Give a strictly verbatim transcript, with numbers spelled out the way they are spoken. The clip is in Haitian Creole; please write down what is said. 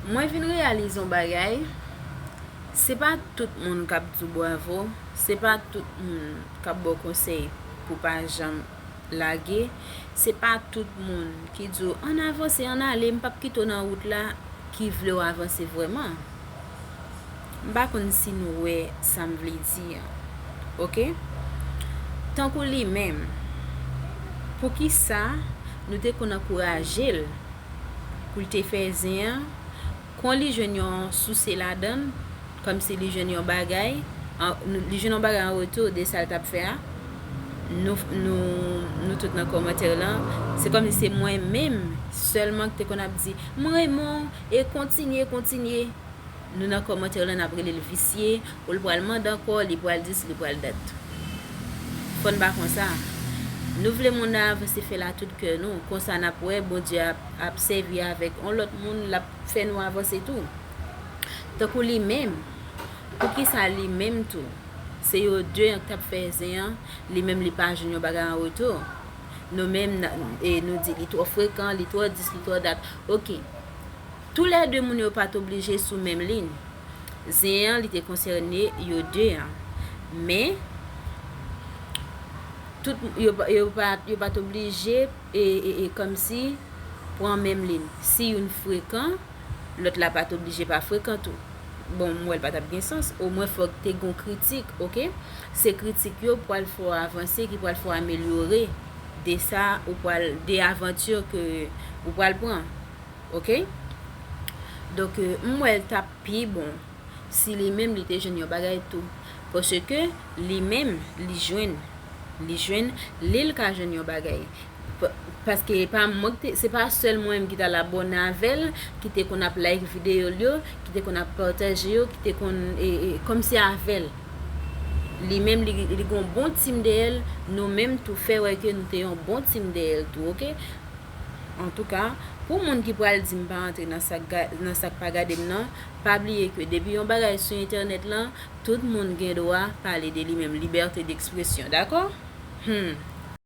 Mwen vin reyalize yon bagay, se pa tout moun k ap di w bravo, se pa tout moun k ap ba w konsèy pou pa janm lage, se pa tout moun ki di w ann avanse, ann ale, m p ap kite w nan wout la, ki vle w avanse vrèman. M pa konn si nou wè sa m vle di an. Oke? Tankou li menm, poukisa nou te konn ankouraje l pou l te fè zen an, kon li jwenn yon souse ladan l, kòmsi li jwenn yon bagay, an, li jwenn yon bagay an retou de sa l t ap fè a. Nou, nou, nou tout nan kòmantè lan, se kòmsi se mwen menm sèlman ki te konn ap di, "M renmen w, e kontinye, kontinye." Nou nan kòmantè lan, n ap rele l visye, ou l pral mande ankò, li pral dis, li pral dat. Fò n pa konsa. Nou vle moun nan avanse, fè l a tout kè nou. Konsa n ap wè Bondye ap, ap sèvi avèk yon lòt moun, l ap fè nou avanse tou. Tankou li menm, poukisa li menm tou? Se yo de an k t ap fè zen an, li menm li pa jwenn yon bagay an retou. Nou menm, n-, e nou di li twò frekan, li twò dis, li twò dat. Oke. Toulède moun yo pa t oblije sou menm liy. Zen an, li te konsène yo de an. Men, tout, yo, pa- yo pa, yo pa t oblije, e, e, e, kòmsi, pran menm liy. Si youn frekan, lòt la pa t oblije pa frekan tou. Bon, m wè l pa t ap gen sans. Omwen, fòk te gon kritik, oke? Se kritik yo pral fè w avanse, ki pral fè w amelyore de sa ou pral, de avanti ke ou pral pran. Oke? Donk, euh, m wè l t ap pi bon si li menm li te jwenn yon bagay tou. Paske li menm, li jwenn, li jwenn, li l ka jwenn yon bagay. Pa- Paske e pa mwen ki te, se pa sèl mwen menm ki t al abòne avè l, ki te konn ap like videyo l yo, ki te konn ap pataje yo, ki te konn, e, e, kòmsi avè l. Li menm, li, li gon bon team dèyè l, nou menm tou fè wè ke nou te yon bon team dèyè l tou, oke? Antouka, pou moun ki pral di m pa antre nan sa k ga- nan sa k pa gade m nan, pa bliye ke depi yon bagay sou entènèt lan, tout moun gen dwa pale de li menm, libète dekspresyon, dakò? Hmm.